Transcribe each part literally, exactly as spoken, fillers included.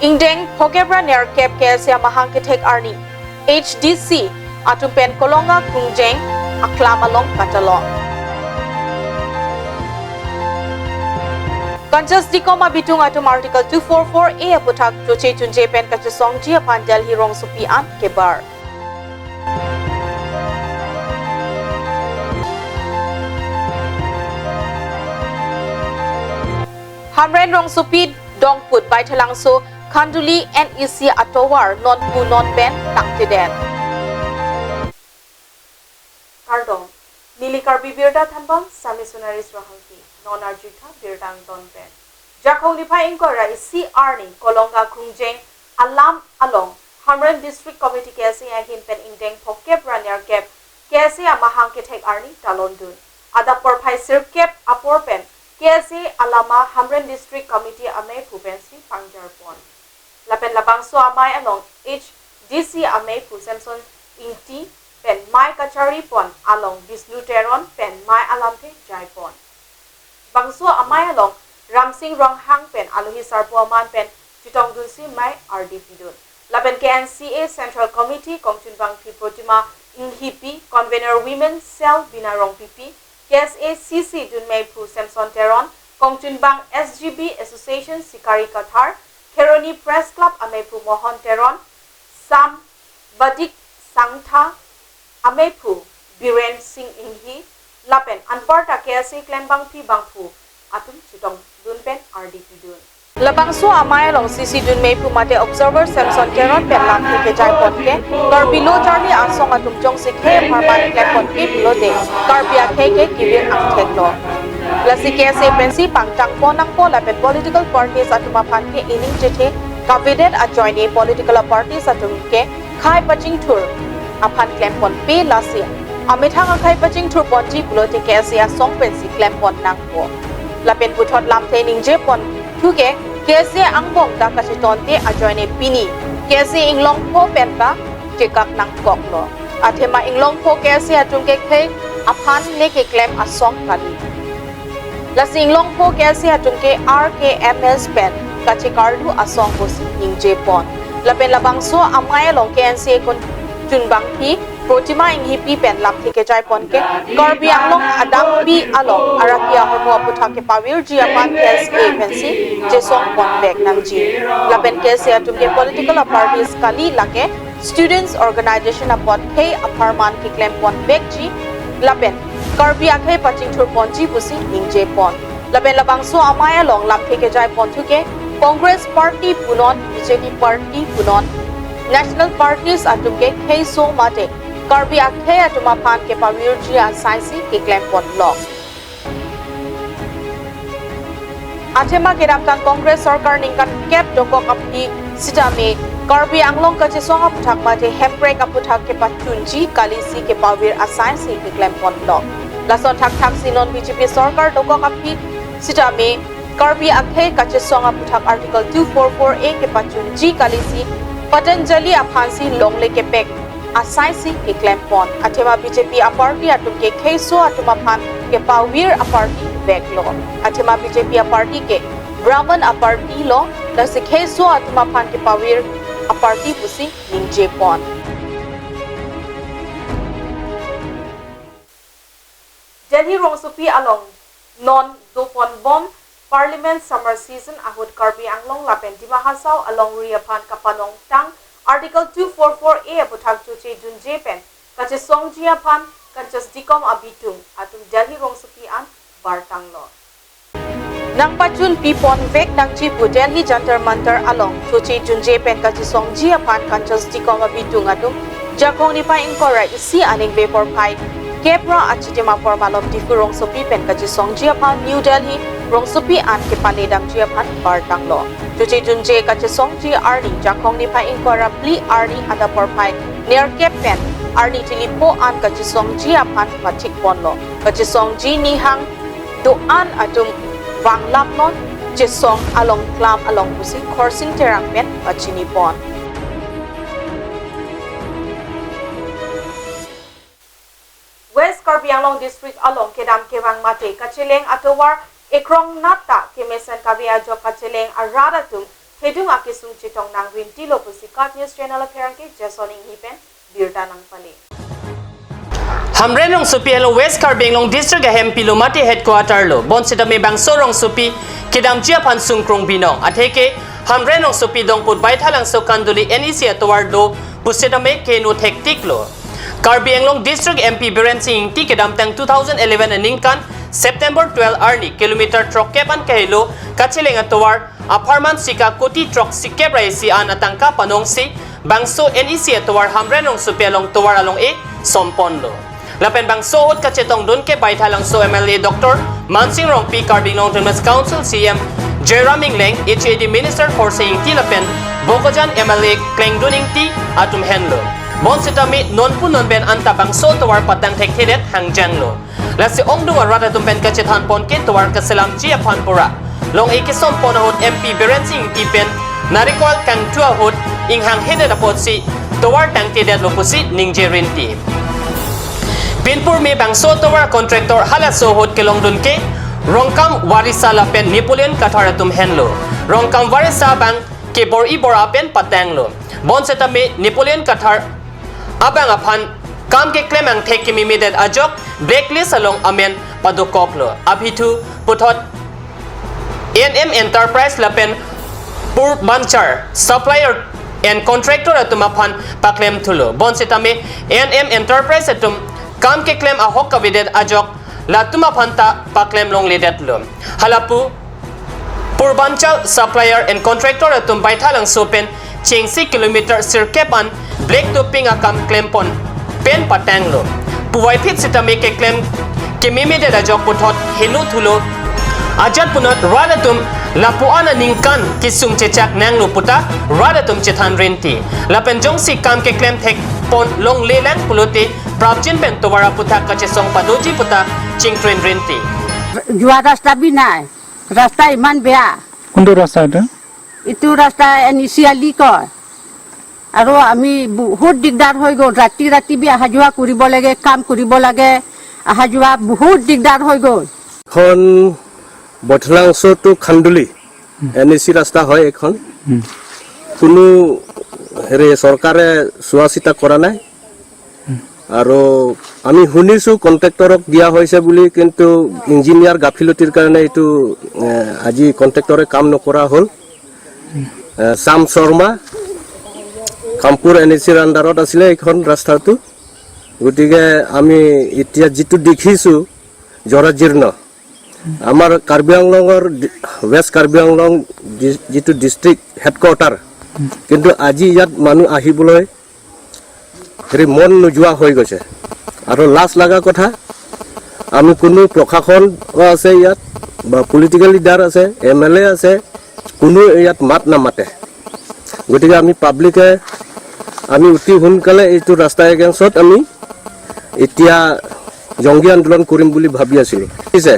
Ingdeng phokep ra nerkep K S A amahang kethek arni H D C atum pen Kolonga Krungjeng aklam along katalon. Kanchas Dikom abitung atum Article two four four A aputhak choche junje pen kachesongji aphan Delhi rongsopi an kebar. Hamren rongsopi dongput Baithalangso Khanduli N E C atovar nonpu nonben tangtiden. Kardom, neli Karbi Birta Thanbang, Sami Sunari Srohangki, non arjutha birta angton pen. Jakhong niphai ingkoi ra isi arni Kolonga Krungjeng alam along Hamren District Committee K S A ahin pen ingdeng phokep ra nerkep K S A amahang kethek arni talondun. Adap porphai sirkep apor pen K S A alama Hamren District Committee ameiphu pensi pangjarpon. Lapen labangso amei along H D C ameiphu Samson Ingti pen mei kacharipon along Bisnu Teron pen mei alamthe jaipon. Bangso amei along Ramsing Ronghang pen alohi sarpo aman pen chetongdunsi mei ardi pidun. Lapen K N C A Central Committee kongchunbangpi Protima Inghipi, Convener Women Cell Bina Rongpipi, K S A C C dunmeiphu Samson Teron, kongchunbang S G B Association Sikari Kathar, Kheroni Press Club ameiphu Mohon Teron, Sam Badik Sangtha ameiphu Biren Singh Inghi, lapen anparta K S A klembangpi bangphu atum chetongdun pen ardi pidun. Labangso amei along C C dunmeiphu mate observer Samson Teron pen lamthe kejaipon ke, Karbi lo charli asong atum jongsi khei apharman klemponpe pulote Karbi akhei ke kevir angthek lo. Lasi K S A pensi pangtangpon nangpo lapen political parties atum aphan ke ining chethe kavedet ajoine political parties atum ke khei pachingthur aphan klemponpe, lasi amethang akhei pachingthurponji pulote K S A asong pensi klempon nangpo. Lapen puthot lamthe ningjeponthu ke K S A angbong ta kachetonte ajoine pini K S A inglongpo pen ta chekak nangkoklo. Athema inglongpo K S A atum ke khei aphan le keklem asong kali. Lasi inglongpo K S A atum ke R K M S pen kachekarlu asong pusi ningjepon. Lapen labangso amei along K N C A kongchunbangpi Protima Inghipi pen lamthe kejaipon ke, Karbi Anglong adampi along arapi ahormu aputhak kepavirji aphan K S A pensi chesongponvek nangji. Lapen K S A atum ke political parties kali, lake students organization apot khei apharman keklemponvekji lapen Karbi akhei pachingthurponji pusi ningjepon. Lapen labangso amei along lamthe kejaiponthu ke Congress party punon, B J P party punon, national parties atum ke kheiso mate Karbi akhei atum aphan kepavirji asaisi keklemponlok. Athema kedamtang Congress sorkar ningkan kep dokok aphi sitame Karbi Anglong kachesong aputhak mate hemprek aputhak kepachunji kalisi kepavir asaisi keklemponlok. Lason thakthaksi non B J P sorkar dokok aphi sitame Karbi akhei kachesong aputhak Article two four four A kepachunji kalisi Patanjali aphansi longle kepek asaisi keklempon. Athema B J P aparty atum ke kheiso atum aphan kepavir aparty veklo. Athema B J P aparty ke Brahman aparty lo, lasi kheiso atum aphan kepavir aparty pusi ningjepon. Delhi rongsopi along non doponbom Parliament summer session ahut Karbi Anglong lapen Dima Hasao alongri aphan kapanongtang Article two four four A aputhak choche junje pen kachesongji aphan Kanchas Dikom abitung atum Delhi rongsopi an bartanglo. Nangpachun piponvek nangji pu Delhi Jantar Mantar along choche junje pen kachesongji aphan Kanchas Dikom abitung atum Jakhong niphai ingkoi ra isi aningve porphai kep ra achitim apor malom Diphu rongsopi pen kachesongji aphan New Delhi rongsopi an kepaledamji aphan bartanglo. Choche junje kachesongji arni Jakhong niphai ingkoi ra phli arni adap porphai nerkep pen arni tili pho an kachesongji aphan mathikponlo. Kachesongji nihang do-an atum vanglapnon, chesong along klam along pusi Khorsing Terang pen pachinipon. West Karbi Anglong District along kedam kevang mate kacheleng atovar ekrong nat ta kemesen kave ajok kacheleng arat atum Kedung akesung chetong nangrinti lo pusi KAT News Channel apherangke Jason Inghi pen birta nangpale. Hamren Rongsopi alo West Karbi Anglong District a-M P lo mate headquarter lo. Bonsitame bangso rongsopi kedamji aphan sungkrung binong. Atheke Hamren Rongsopi dongput Baithalangso Khanduli N E C atovar do pusitame keno thektik lo. Karbi Anglong District M P Biren Singh Ingti kedamtang two thousand eleven aningkan September twelve arni kilometer throkkep an kahelo kacheleng atovar apharman sika koti throksikep ra isi an atangka panongsi bangso N E C atovar Hamren Rongsopi along tovar along-e somponlo. Lapen bangso ahut kachetongdun ke Baithalangso M L A Doctor Mansing Rongpi, Karbi Anglong Autonomous Council C E M Joyram Engleng, H A D Minister Khorsing Ingti lapen Bokajan M L A Klengdun Ingti atum henlo. Bonsitame nonpu nonben anta bangso tovar patang thekthedet hangjanglo. Lasi ongdung arat atum pen kachethanpon ke tovar kaselamji aphan pura long-e kesompon ahut M P Biren Singh Ingti pen narikol kangthu ahut inghanghedet apotsi tovar tangtedetlo pusi ningje rinti. Pinpur me bangso tovar contractor halaso ahut kelongdun ke Rongkam Warisa lapen Napoleon Kathar atum henlo. Rongkam Warisa abang ke bor-i bor-a pen patanglo. Bonsitame Napoleon Kathar abang aphan kam keklem angthek kememedet ajok blacklist along amen padokoklo. Abithu puthot A N M Enterprise lapen Purbanchal Supplier and Contractor atum aphan paklemthulo. Bonsitame A N M Enterprise atum kam keklem ahok kavedet ajok latum aphan ta paklem longledetlo. Halapu Purbanchal Supplier and Contractor atum Baithalangso pen chengsi kilometer sirkep an black topping akam klempon pen patanglo. Puvoiphit sitame keklem kememedet ajok puthot henothulo. Ajat punat rat atum lapu-an aningkan kesung chechak nanglo puta rat atum chethan rinti. Lapen jongsi kam keklem thekpon longlelang pulote prapjin pen tovar aputhak kachesong padoji puta chingtrin rinti. যোৱা ৰাস্তা বি নাই, ৰাস্তা ইমান বেয়া। কোনটো ৰাস্তা এইটো? এইটো ৰাস্তা এন ই চি আলি কয়। আৰু আমি বহুত দিগদাৰ হৈ গ'ল, ৰাতি ৰাতি বি অহা যোৱা কৰিব লাগে, কাম কৰিব লাগে, অহা যোৱা বহুত দিগদাৰ হৈ গ'ল। এখন বৈঠালাংছ' টু খান্দুলি এন ই চি ৰাস্তা হয় এখন। হুম। কোনো হেৰি চৰকাৰে চোৱা চিতা কৰা নাই। আৰু আমি শুনিছো কণ্ট্ৰেক্টৰক দিয়া হৈছে বুলি, কিন্তু ইঞ্জিনিয়াৰ গাফিলতিৰ কাৰণে এইটো, এ, আজি কণ্ট্ৰেক্টৰে কাম নকৰা হ'ল। এ, শ্যাম শৰ্মা, কামপুৰ এন ই চিৰ আণ্ডাৰত আছিলে এইখন ৰাস্তাটো। গতিকে আমি এতিয়া যিটো দেখিছো জৰাজীৰ্ণ, আমাৰ কাৰ্বি আংলঙৰ ডি-, ৱেষ্ট কাৰ্বি আংলং ডি-, যিটো ডিষ্ট্ৰিক্ট হেডকোৱাৰ্টাৰ, কিন্তু আজি ইয়াত মানুহ আহিবলৈ হেৰি মন নোযোৱা হৈ গৈছে। আৰু লাজ লগা কথা, আমি কোনো প্ৰশাসন আছে ইয়াত বা পলিটিকেল লিডাৰ আছে, এম এল এ আছে, কোনো ইয়াত মাত নামাতে। গতিকে আমি পাব্লিকে আমি অতি সোনকালে এইটো ৰাস্তা এগেইনষ্টত আমি এতিয়া জংগী আন্দোলন কৰিম বুলি ভাবি আছিলো। পিছে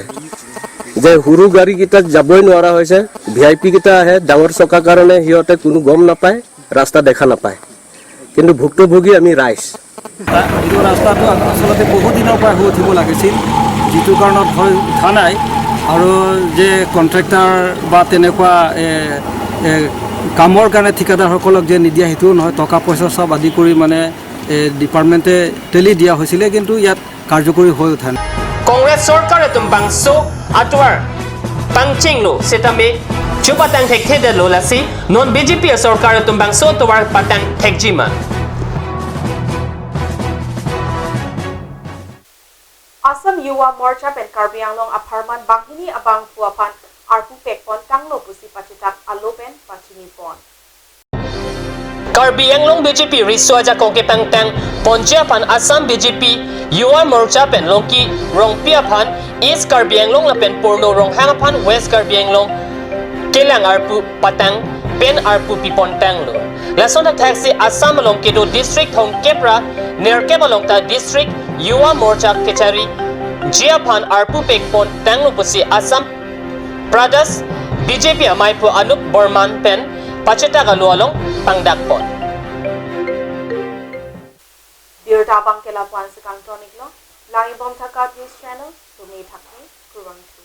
যে সৰু গাড়ীকেইটাত যাবই নোৱাৰা হৈছে, ভি আই পি কেইটা আহে, ডাঙৰ চকা কাৰণে সিহঁতে কোনো গম নাপায়, ৰাস্তা দেখা নাপায়, কিন্তু ভুক্তভোগী আমি ৰাইজ। এইটো ৰাস্তাটো আচলতে বহুত দিনৰ পৰা হৈ উঠিব লাগিছিল, যিটো কাৰণত হৈ উঠা নাই। আৰু যে কণ্ট্ৰেক্টৰ বা তেনেকুৱা, এ, এ, কামৰ কাৰণে ঠিকাদাৰসকলক যে নিদিয়া সেইটোও নহয়, টকা পইচা চব আদি কৰি মানে, এ, ডিপাৰ্টমেণ্টে টেলি দিয়া হৈছিলে, কিন্তু ইয়াত কাৰ্যকৰী হৈ উঠা নাই। Congress sorkar atum bangso atovar pangchenglo setame chepatang thekthedetlo, lasi non B J P sorkar atum bangso atovar patang thekjima. Assam Yuva Morcha pen Karbi Anglong apharman banghini abangphu aphan arpu pekpon tanglo pusi pachetak alo pen pachinipon. Karbi Anglong B J P riso ajakong kepangtang ponji aphan Assam B J P Yuva Morcha pen Longki Rongpi aphan East Karbi Anglong lapen Purno Ronghang aphan West Karbi Anglong kelang arpu patang pen arpu pipon tanglo. Lason athaksi Assam along kedo district thomkep ra nerkep along ta district Yuva Morcha kechariji aphan arpu pekpon tanglo pusi Assam Pradesh B J P amaiphu Anup Barman pen pachetak alo along pangdakpon. Birta abang ke lapu-an si kangtonik lo, langi bom tha KAT News Channel, tumi thakmi, kurvangthu.